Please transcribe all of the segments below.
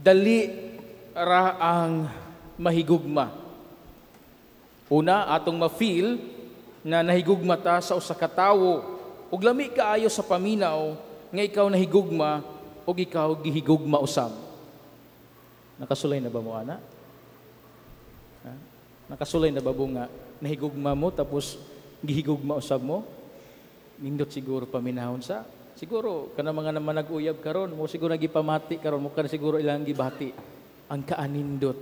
Dali ra ang mahigugma. Una, atong ma-feel na nahigugma ta sa usa ka tawo ug lami kaayo sa paminaw nga ikaw nahigugma ug ikaw gihigugma usab. Nakasulay na ba mo ana? Ha? Nakasulay na ba mo nga nahigugma mo tapos gihigugma usab mo? Nindot siguro paminahon sa. Siguro kana mga naman nag-uyab karon mo siguro nagipamati karon mo kana siguro ilang gibati ang kaanindot.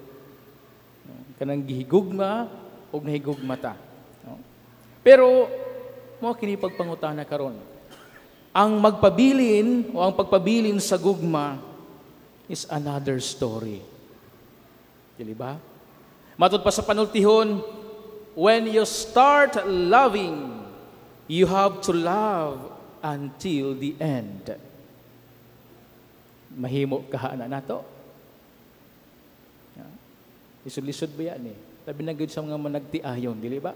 Kanang gihigugma ug nahigugma ta. No? Pero mo kini pagpangutana karon. Ang magpabilin o ang pagpabilin sa gugma is another story. Dili ba? Matud pa sa panultihon, when you start loving, you have to love until the end. Mahimo kaha na nato? Lisod-lisod ba yan eh? Labi na gud sa mga managtiayon, dili ba?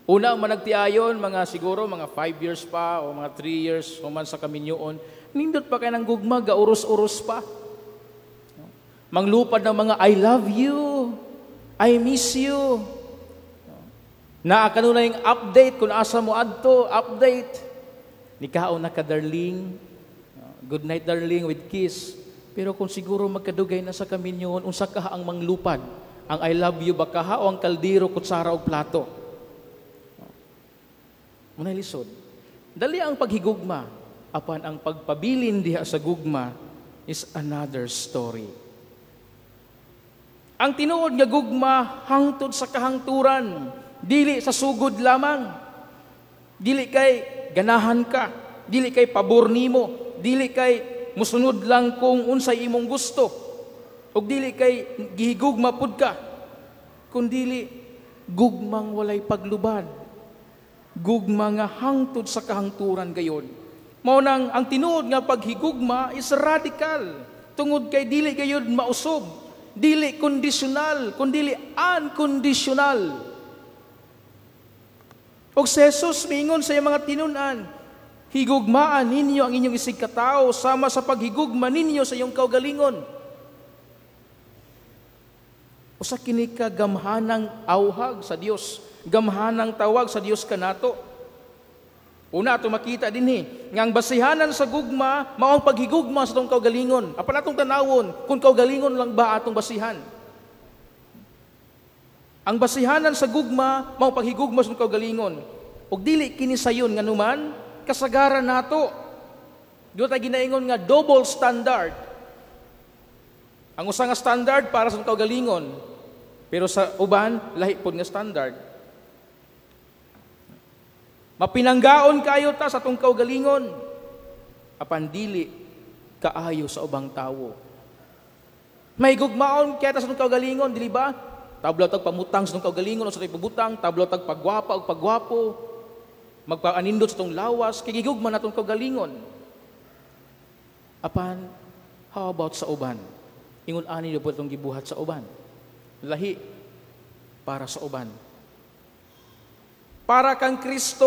Una, ang managtiayon, mga siguro, mga 5 years pa o mga 3 years, human sa kaminyoon, nindot pa kay ng gugma, gauros-uros pa. Manglupad ng mga "I love you, I miss you." Naa kanunay yung update kung asa mo adto, update. "Nikaon na ka, darling?" "Good night, darling," with kiss. Pero kung siguro magkadugay na sa kaminyoon, unsa kaha ang manglupad? Ang "I love you" ba kaha o ang kaldero, kutsara o plato? Muna'y lisod. Dali ang paghigugma, apan ang pagpabilin diha sa gugma is another story. Ang tinuod nga gugma hangtod sa kahangturan, dili sa sugod lamang. Dili kay ganahan ka, dili kay pabor nimo, dili kay musunod lang kung unsay imong gusto, ug dili kay gihigugma pud ka, kundili gugmang walay paglubad. Gugma nga hangtod sa kahangturan gayon. Mao nang ang tinuod nga paghigugma is radical tungod kay dili gayud mausob, dili kondisyonal, kundili unconditional. Og si Jesus miingon sa iyang mga tinun-an, "Higugmaan ninyo ang inyong isig katao sama sa paghigugma ninyo sa iyong kaugalingon." Usa kini ka gamhanang awhag sa Dios, gamhanang tawag sa Dios kanato. Una, ato makita dinhi nga ang basihanan sa gugma mao ang paghigugma sa atong kaugalingon. Apan atong tanawon kung kaugalingon lang ba atong basihan. Ang basihanan sa gugma mao paghigugma sa atong kaugalingon. Ug dili kini sayon nganuman kasagaran nato. Doon tayo ginaingon nga double standard. Ang usa nga standard para sa atong kaugalingon, pero sa uban lahi pod nga standard. Mapinanggaon kayo ta sa atong kaugalingon, apan dili kaayo sa ubang tawo. May gugmaon kaya ta sa atong kaugalingon, dili ba? Tabla tag pamutang sa atong kaugalingon o sa atong pabutang, tabla tag pagwapa o pagwapo, magpaanindot sa atong lawas, kay gigugma natong kaugalingon. Apan, how about sa uban? Ingon ani po itong gibuhat sa uban. Lahi para sa uban. Para kang Kristo,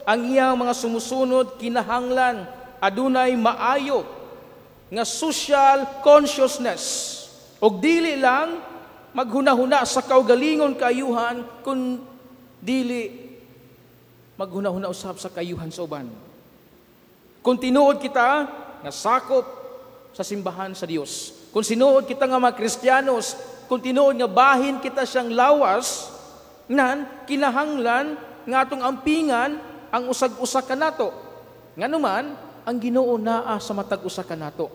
ang iyang mga sumusunod kinahanglan adunay maayo nga social consciousness. Og dili lang maghunahuna sa kaugalingon kaayuhan, kun dili maghunahuna usab sa kaayuhan sa uban. Kung tinuod kita nga sakop sa simbahan sa Dios, kung sinuod kita nga mga Kristiyanos, kung tinuod nga bahin kita siyang lawas, nan kinahanglan nga atong ampingan ang usag-usa kanato. Nganuman, ang Ginoo naa sa matag usa kanato.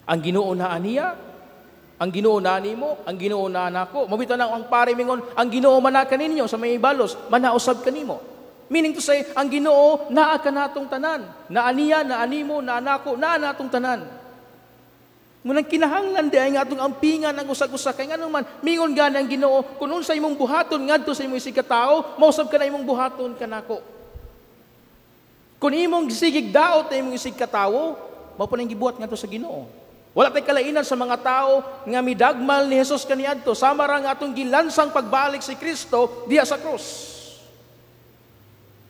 Ang Ginoo naa niya, ang Ginoo naa nimo, ang Ginoo naa nako. Mabito na ang pare mingon, "Ang Ginoo mana kaninyo sa may balos, manausab kanimo." Meaning to say, ang Ginoo naa kanatong tanan. Naa niya, naa nimo, naa nako, naa natong tanan. Munang kinahanglan di ay nga atong ampingan ang usag-usa kay ngano man mingon gani ang Ginoo, "Kun unsa imong buhaton ngadto sa imong isig ka tawo, mausab ka na imong buhaton kanako." Kung imong sigig daot na imong isig katawo, mao pa nang gibuhat ngadto sa Ginoo. Wala tay kalainan sa mga tao nga midagmal ni Jesus kaniadto, sama ra nga atong gilansang pagbalik si Kristo diha sa krus.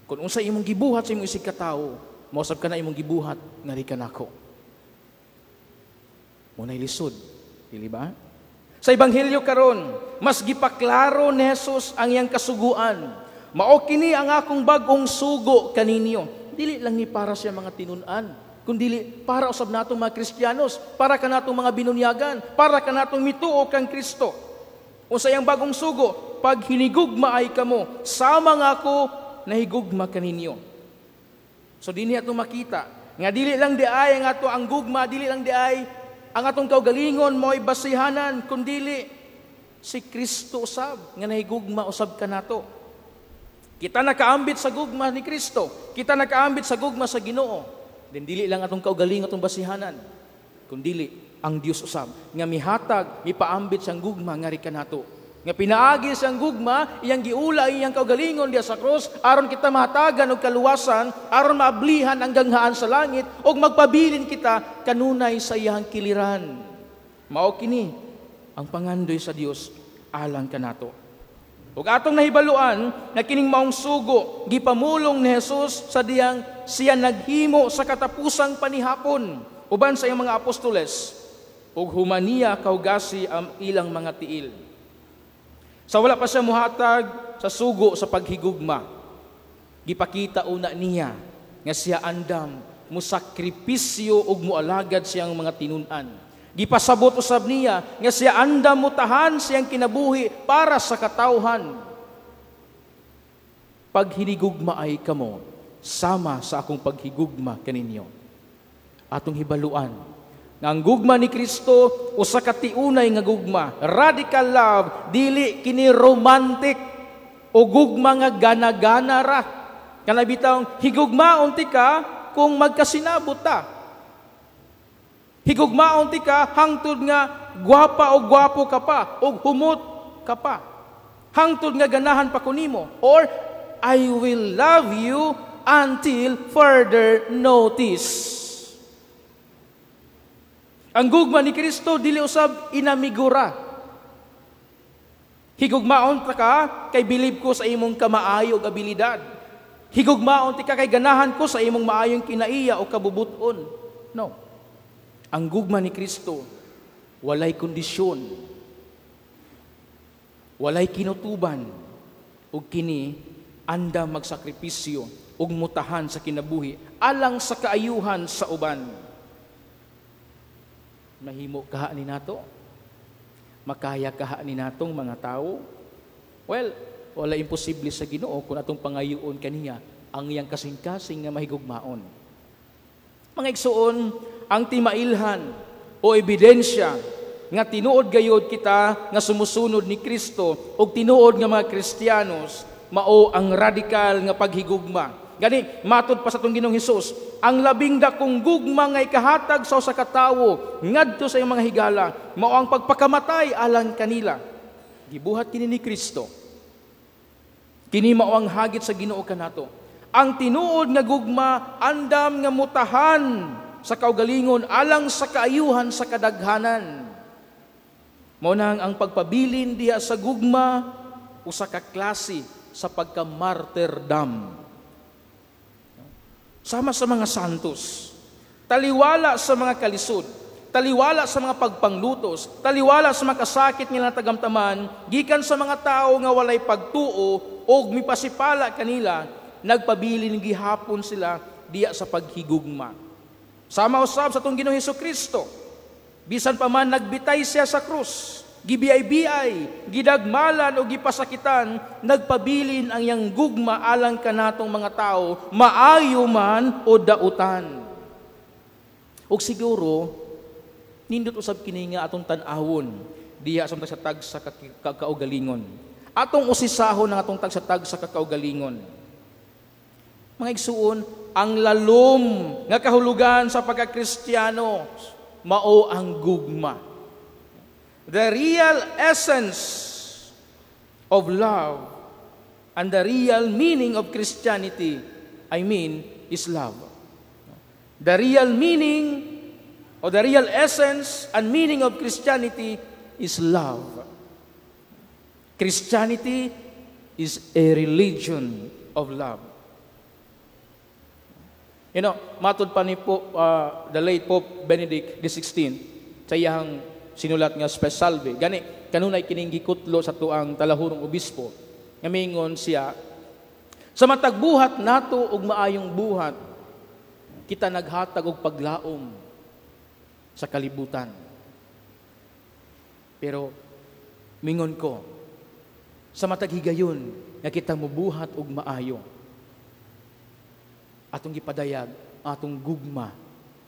Kung unsa imong gibuhat sa imong isig katawo, mausab ka na imong gibuhat ngari kanako. Mao nay lisod, dili ba? Sa ebanghelyo karon, mas gipaklaro ni Jesus ang iyang kasuguan. "Mao kini ang akong bag-ong sugo kaninyo." Dili lang ni para sa mga tinun-an, kundili para usab natong mga Kristiyanos, para kanatong mga binunyagan, para kanatong mituo kang Kristo. Unsa iyang bagong sugo? "Paghinigugma ay kamo, sama nga ako nahigugma kaninyo." So dinhi atong makita nga dili lang di ay ang ato ang gugma, dili lang di ay ang atong kaugalingon mo'y basihanan, kundili si Kristo usab nga nahigugma usab kanato. Kita nakaambit sa gugma ni Kristo. Kita nakaambit sa gugma sa Ginoo. Then dili lang atong kaugalingon atong basihanan, kundili ang Dios usab nga mihatag, mipaambit siyang gugma ngari kanato. Nga pinaagi siyang gugma, iyang giula iyang kaugalingon diya sa krus aron kita mahatagan og kaluwasan, aron maablihan ang ganghaan sa langit ug magpabilin kita kanunay sa iyang kiliran. Mao kini ang pangandoy sa Dios alang kanato. Ug atong nahibaluan nga kining maong sugo gipamulong ni Jesus sa diyang siya naghimo sa katapusang panihapon uban sa iyang mga apostoles ug humaniya kahugasi ang ilang mga tiil. Sa wala pa siya muhatag sa sugo sa paghigugma, gipakita una niya nga siya andam musakripisyo ug mualagad siyang mga tinun-an. Gipasabot usab niya nga siya andam mutahan siyang kinabuhi para sa katawhan. "Paghinigugma ay kamo, sama sa akong paghigugma kaninyo." Atong hibaluan nga ang gugma ni Kristo usa ka tiunay nga gugma, radical love, dili kini romantic o gugma nga gana-gana ra. Kana bitawng higugmaon ti ka kung magkasinabot ta. Higugmaon ti ka hangtod nga gwapa o gwapo ka pa o humot ka pa. Hangtod nga ganahan pa ko nimo, or I will love you until further notice. Ang gugma ni Kristo dili usab inamigura. Higugmaon ta ka kay bilib ko sa imong kamaayo ug abilidad. Higugmaon ti ka kay ganahan ko sa imong maayong kinaiya o kabubuton. No. Ang gugma ni Kristo walay kondisyon. Walay kinutuban ug kini andam magsakripisyo ug mutahan sa kinabuhi alang sa kaayuhan sa uban. Mahimo kaha ni nato? Makaya kaha ni natong mga tao? Well, wala imposible sa Ginoo kung atong pangayuon kaniya ang iyang kasing-kasing nga mahigugmaon. Mga igsuon, ang timailhan o ebidensya nga tinuod gayod kita nga sumusunod ni Kristo og tinuod nga mga Kristiyanos mao ang radikal nga paghigugma. Gani, matod pa sa atong Ginoong Hesus, ang labing dakong gugma nga ikahatag sa usa ka tawo ngadto sa iyang mga higala mao ang pagpakamatay alang kanila. Gibuhat kini ni Kristo. Kini mao ang hagit sa Ginoo kanato. Ang tinuod nga gugma andam nga mutahan sa kaugalingon alang sa kaayuhan sa kadaghanan. Mao nang ang pagpabilin diha sa gugma usa ka klase sa pagka-martyrdom. Sama sa mga santos, taliwala sa mga kalisod, taliwala sa mga pagpanglutos, taliwala sa mga kasakit nga natagamtaman, gikan sa mga tao nga walay pagtuo og mipasipala kanila, nagpabilin gihapon sila diya sa paghigugma. Sama usab sa atong Ginoong Hesukristo, bisan pa man nagbitay siya sa krus, gibiyay-biyay, gidagmalan o gipasakitan, nagpabilin ang iyang gugma alang kanatong mga tao, maayo man o dautan. Og siguro, nindot usab kini nga atong tan-awon diha sa tag sa kakaugalingon. Atong usisahon ang atong tag sa kakaugalingon. Mga igsuon, ang lalom nga kahulugan sa pagkakristiyano mao ang gugma. The real essence of love and the real meaning of Christianity, I mean, is love. The real meaning or the real essence and meaning of Christianity is love. Christianity is a religion of love. Matod pa ni Pope, the late Pope Benedict XVI, sa iyang sinulat nga Spes Salvi. Gani kanunay kining gikutlo sa tuang talahurong obispo. Nga mingon siya, sa matag buhat nato og maayong buhat, kita naghatag og paglaom sa kalibutan. Pero mingon ko, sa matag higayon nga kita mubuhat og maayo, atong gipadayag atong gugma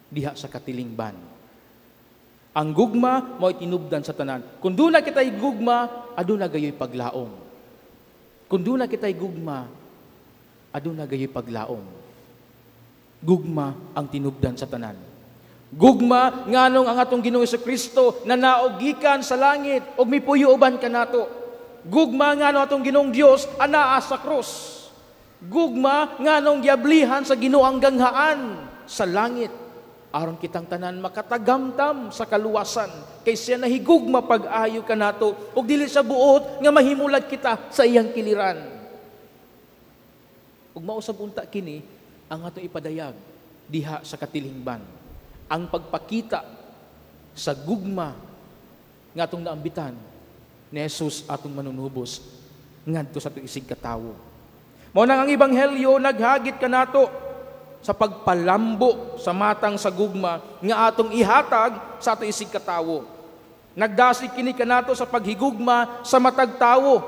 diha sa katilingban. Ang gugma mo'y tinubdan sa tanan. Kung duna kita'y gugma, aduna gayoy paglaom. Kung duna kita'y gugma, aduna gayoy paglaom. Gugma ang tinubdan sa tanan. Gugma nganong ang atong Ginoong Kristo nanaog gikan sa langit ug mipuyo uban kanato. Gugma nganong atong Ginoong Dios anaa sa krus. Gugma nganong giablihan sa Ginoo ang ganghaan sa langit aron kitang tanan makatagamtam sa kaluwasan, kay siya nahigugma pag-ayo kanato ug dili sa buot nga mahimulag kita sa iyang kiliran. Ug mausab unta kini ang atong ipadayag diha sa katilingban, ang pagpakita sa gugma nga atong naambitan ni Jesus atong manunubos ngadto sa atong isig katawo. Mao nang ang ebanghelyo naghagit kanato sa pagpalambo sa matang sa gugma nga atong ihatag sa atong isig katawo. Nagdasig kini kanato sa paghigugma sa matag tawo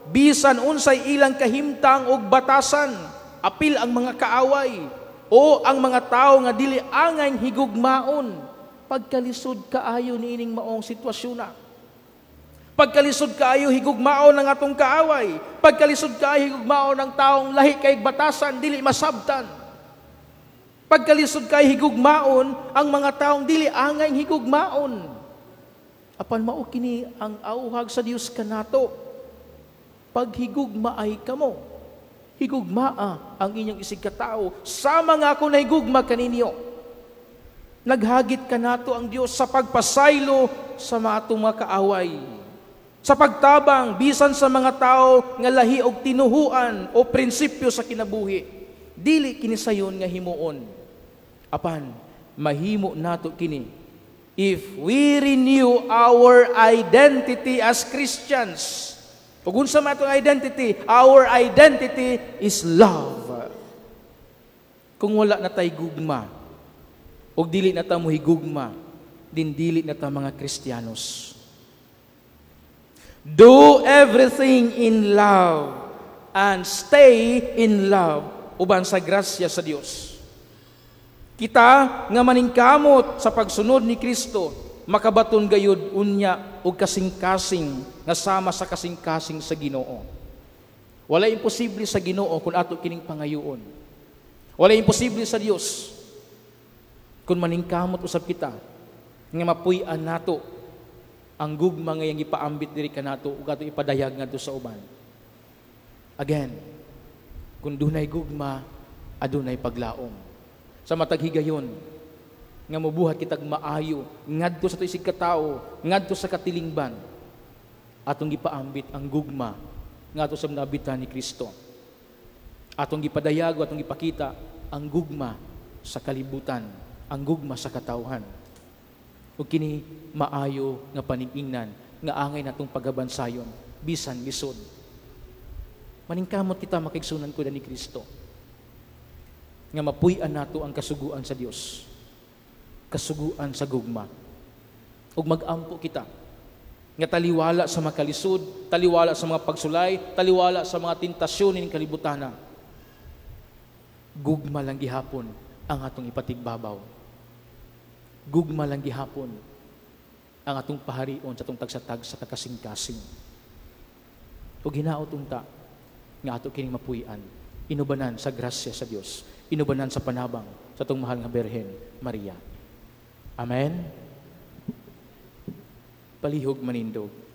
bisan unsay ilang kahimtang og batasan, apil ang mga kaaway o ang mga tawo nga dili angay higugmaon. Pagkalisod kaayo niining maong sitwasyon na. Pagkalisod kaayo higugmaon ang atong kaaway. Pagkalisod kaayo higugmaon ang taong lahi kay batasan, dili masabtan. Pagkalisod kay higugmaon ang mga taong dili angay higugmaon. Apan mao kini ang auhag sa Dios kanato. Paghigugma ay kamo. Higugmaa ang inyong isig katao sama nga ako nahigugma kaninyo. Naghagit kanato ang Dios sa pagpasaylo sa mga atong mga kaaway, sa pagtabang bisan sa mga tao nga lahi og tinuhuan o prinsipyo sa kinabuhi. Dili kini sayon nga himuon. Apan mahimo nato kini if we renew our identity as Christians. Ug unsa man atong identity? Our identity is love. Kung wala na tay gugma ug dili na ta mohigugma, din dili na ta mga Kristiyanos. Do everything in love and stay in love uban sa grasya sa Dios. Kita nga maningkamot sa pagsunod ni Kristo, makabaton gayud unya og kasing-kasing nga sama sa kasing-kasing sa Ginoo. Wala imposible sa Ginoo kung ato kining pangayoon. Wala imposible sa Dios kung maningkamot usab kita nga mapuy-an nato ang gugma nga iyang gipaambit diri kanato ug ato ipadayag ngadto sa uban. Again, kung dunay gugma, adunay paglaom. Sa matag higayon nga mobuhat kitag maayo ngadto sa isig katawo, ngadto sa katilingban, atong gipaambit ang gugma nga ato sa naambitan ni Kristo. Atong gipadayag, atong gipakita ang gugma sa kalibutan, ang gugma sa katawhan. Ug kini maayo nga paningingnan nga angay natong pagabansayon bisan lisod. Maningkamot kita, makaigsunan ko ni Kristo, nga mapuy-an nato ang kasuguan sa Dios, kasuguan sa gugma. Ug mag-ampo kita nga taliwala sa makalisod, taliwala sa mga pagsulay, taliwala sa mga tentasyon ning kalibutana, gugma lang gihapon ang atong ipatigbabaw. Gugma lang gihapon ang atong paharion sa atong tagsa-tagsa kakasing-kasing. Ug hinaot unta nga ato kining mapuy-an, inubanan sa grasya sa Dios, inubanan sa panabang sa atong mahal nga Birhen Maria. Amen. Palihog manindog.